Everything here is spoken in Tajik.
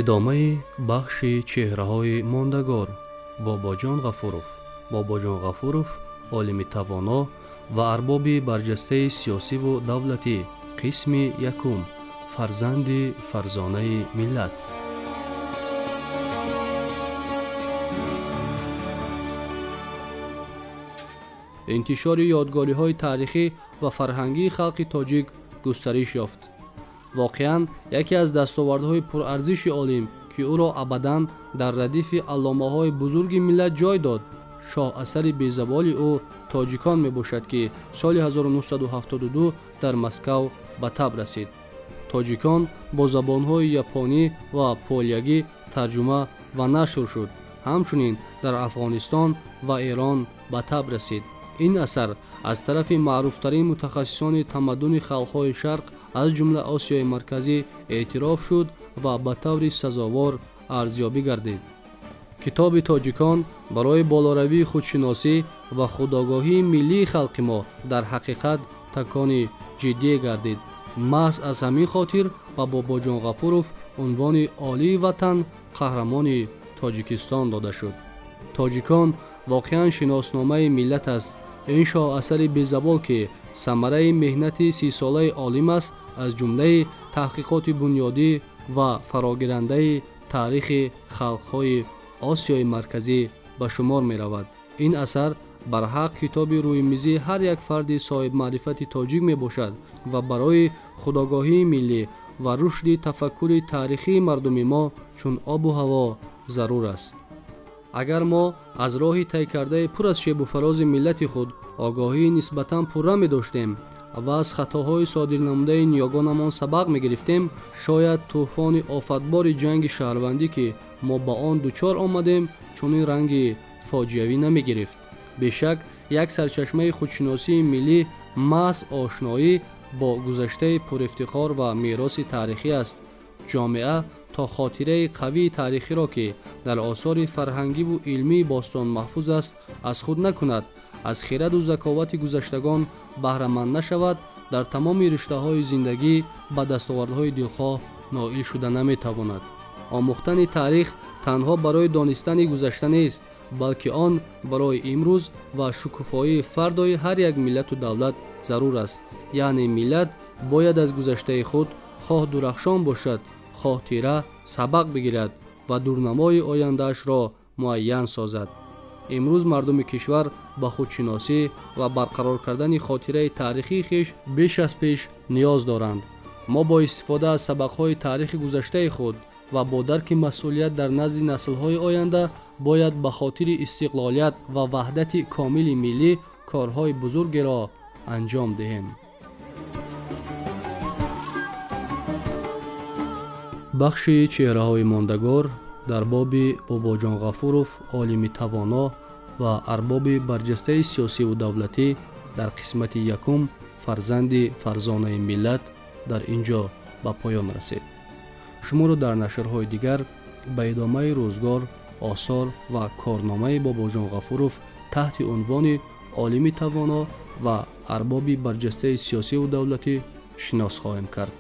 Идомаи бахши чеҳраҳои мондагор. Бобоҷон Ғафуров. Бобоҷон Ғафуров олими тавоно ва арбоби барҷастаи сиёсиву давлатӣ. Қисми якум. Фарзанди фарзонаи миллат. Интишори ёдгориҳои таърихӣ ва фарҳангии халқи тоҷик густариш ёфт. Воқеан, яке аз дастовардҳои пурарзиши олим, ки ӯро абадан дар радифи алломаҳои бузурги миллат ҷой дод, шоҳасари безаволи ӯ «Тоҷикон» мебошад, ки соли 1972 дар Москав ба таб расид. «Тоҷикон» бо забонҳои японӣ ва полягӣ тарҷума ва нашр шуд. Ҳамчунин дар Афғонистон ва Эрон ба таб расид. Ин асар аз тарафи маъруфтарин мутахассисони тамаддуни халқҳои Шарқ, аз ҷумла Осиёи Марказӣ, эътироф шуд ва ба таври сазовор арзёбӣ гардид. Китоби «Тоҷикон» барои болоравии худшиносӣ ва худогоҳии миллии халқи мо дар ҳақиқат такони ҷиддие гардид. Маҳз аз ҳамин хотир ба Бобоҷон Ғафуров унвони Олии Ватан, Қаҳрамони Тоҷикистон дода шуд. «Тоҷикон» воқеан шиносномаи миллат аст. Ин шоҳасари безавол, ки самараи меҳнати 30-солаи олим аст, аз ҷумлаи таҳқиқоти бунёдӣ ва фарогирандаи таърихи халқҳои Осиёи Марказӣ ба шумор меравад. Ин асар барҳақ китоби рӯймизии ҳар як фарди соҳибмаърифати тоҷик мебошад ва барои худогоҳии миллӣ ва рушди тафаккури таърихии мардуми мо чун обу ҳаво зарур аст. Агар мо аз роҳи тай кардаи пур аз шебу фарози миллати худ огоҳии нисбатан пурра медоштем ва аз хатоҳои содирнамудаи ниёгонамон сабақ мегирифтем, шояд тӯфони офатбори ҷанги шаҳрвандӣ, ки мо ба он дучор омадем, чунин ранги фоҷиавӣ намегирифт. Бешак, як сарчашмаи худшиносии миллӣ маҳз ошноӣ бо гузаштаи пурифтихор ва мероси таърихӣ аст. Ҷомеа то хотираи қавии таърихиро, ки дар осори фарҳангиву илмии бостон маҳфуз аст, аз худ накунад, аз хираду заковати гузаштагон баҳраманд нашавад, дар тамоми риштаҳои зиндагӣ ба дастовардҳои дилхоҳ ноил шуда наметавонад. Омӯхтани таърих танҳо барои донистани гузашта нест, балки он барои имрӯз ва шукуфоии фардои ҳар як миллату давлат зарур аст. Яъне миллат бояд аз гузаштаи худ, хоҳ дурахшон бошад, хоҳ тира, сабақ бигирад ва дурнамои ояндаашро муайян созад. Имрӯз мардуми кишвар ба худшиносӣ ва барқарор кардани хотираи таърихии хеш беш аз пеш ниёз доранд. Мо бо истифода аз сабақҳои таърихи гузаштаи худ ва бо дарки масъулият дар назди наслҳои оянда бояд ба хотири истиқлолият ва ваҳдати комили миллӣ корҳои бузургеро анҷом диҳем. Бахши чеҳраҳои мондагор дар боби Бобоҷон Ғафуров, олими тавоно ва арбоби барҷастаи сиёсиву давлатӣ, дар қисмати якум, фарзанди фарзонаи миллат, дар ин ҷо ба поён расид. Шуморо дар нашрҳои дигар ба идомаи рӯзгор, осор ва корномаи Бобоҷон Ғафуров таҳти унвони олими тавоно ва арбоби барҷастаи сиёсиву давлатӣ шинос хоҳем кард.